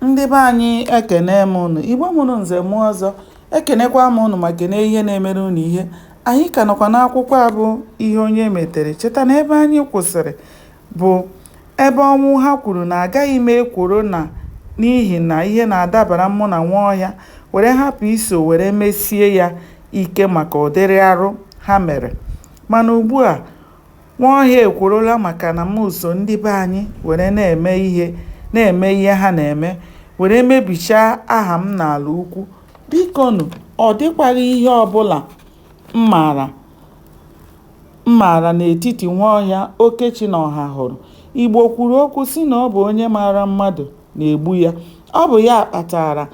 Ndị be anyị, ekene m unu. Igbo mụrụ nze mụọ ọzọ, ekenekwa m unu ma kene ihe na-emere unu ihe. Anyị ka nọkwa n'akwụkwọ a bụ Ihe Onye Metere. Cheta na ebe anyị kwụsịrị bụ ebe Ọnwụha kwuru na agaghị m ekworo na n'ihi na ihe na-adabara mụ na Nwaọhịa were hapụ iso were mesie ya ike maka ụdịrị arụ ha mere. Mana ugbua, Nwaọhịa ekworola maka na m so ndị be anyị were na-eme ihe ha na-eme, were mebichaa aha m n'ala ukwu. Bikonu, ọ dịkwaghị ihe ọbụla m maara n'etiti Nwaọhịa, Okechi na Ọhahụrụ. Igbo kwuru okwu sị na ọ bụ onye maara mmadụ na-egbu ya. Ọ bụ ya kpatara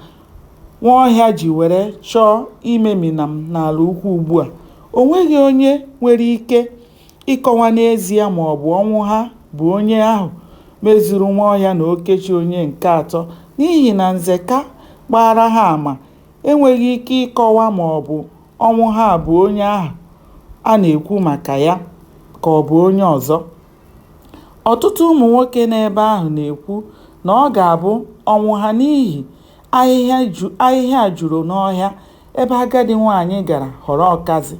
Nwaọhịa ji were chọọ imemina m n'ala ukwu ugbua. O nweghị onye nwere ike ịkọwa n'ezie ma ọ bụ Ọnwụha bụ onye ahụ mezuru Nwaọhịa na Okechi onye nke atọ n'ihi na Nzeka gbaara ha ama enweghị ike ịkọwa ma ọ bụ Ọnwụha bụ onye ahụ a na-ekwu maka ya ka ọ bụ onye ọzọ. Ọtụtụ ụmụ nwoke nọ ebe ahụ na-ekwu na ọ ga-abụ Ọnwụha n'ihi ahịhịa juru n'ọhịa ebe agadi nwaanyị gara ghọrọ ọkazị.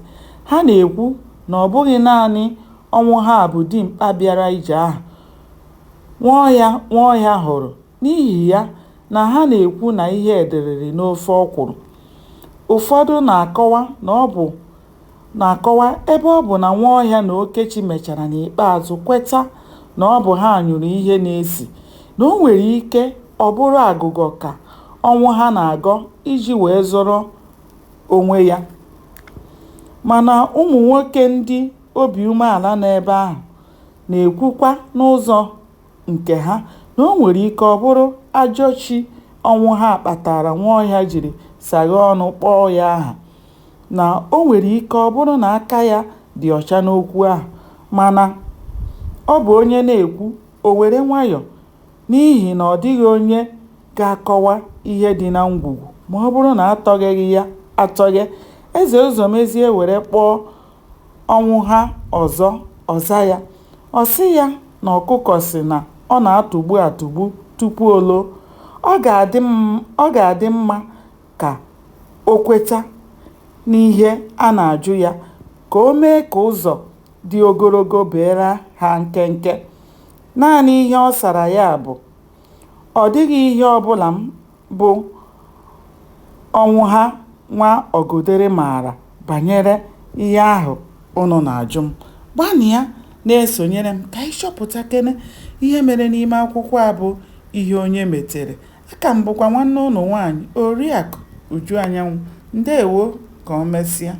Ha na-ekwu na ọ bụghị naanị Ọnwụha bụ dimkpa bịara ije ahụ Nwaọhịa hụrụ, n'ihi ya na ha na-ekwu na ihe dịrịrị n'ofe ọkwụrụ. Ụfọdụ na-akọwa ebe ọ bụ na Nwaọhịa na Okechi mechara n'ikpeazụ kweta na ọ bụ ha nyụrụ ihe na-esi, na o nwere ike ọ bụrụ agụgọ ka Ọnwụha na-agọ iji wee zọrọ onwe ya. Mana ụmụ nwoke ndị obi umeala nọ ebe ahụ na-ekwukwa n'ụzọ nke ha na o nwere ike ọ bụrụ ajọ chi Ọnwụha kpatara Nwaọhịa jiri saghee ọnụ kpọọ ya aha, na o nwere ike ọ bụrụ na aka ya dị ọcha n'okwu ahụ. Mana ọ bụ onye na-ekwu, o were nwayọọ n'ihi na ọ dịghị onye ga-akọwa ihe dị na ngwugwu ma ọ bụrụ na a tọgheghị ya atọghe. Eze Ụzọmezie were kpọọ Ọnwụha ọzọ, ọ za ya. Ọ sị ya na ọkụkọ sị na ọ na-atụgbu atụgbu tupu o loo. Ọ ga-adị mma ka o kweta n'ihe a na-ajụ ya ka o mee ka ụzọ dị ogologo beere ha nkenke. Naanị ihe ọ sara ya bụ, "Ọ dịghị ihe ọbụla m bụ Ọnwụha nwa Ọgụdịrị maara banyere ihe ahụ unu na-ajụ m." Gbanịa na-esonyere m ka anyị chọpụtakene ihe mere n'ime akwụkwọ a bụ Ihe Onye Metere. Aka m bụkwa nwanne unu nwaanyị, Oriakụ Uju Anyanwụ. Ndeewo, ka o mesịa.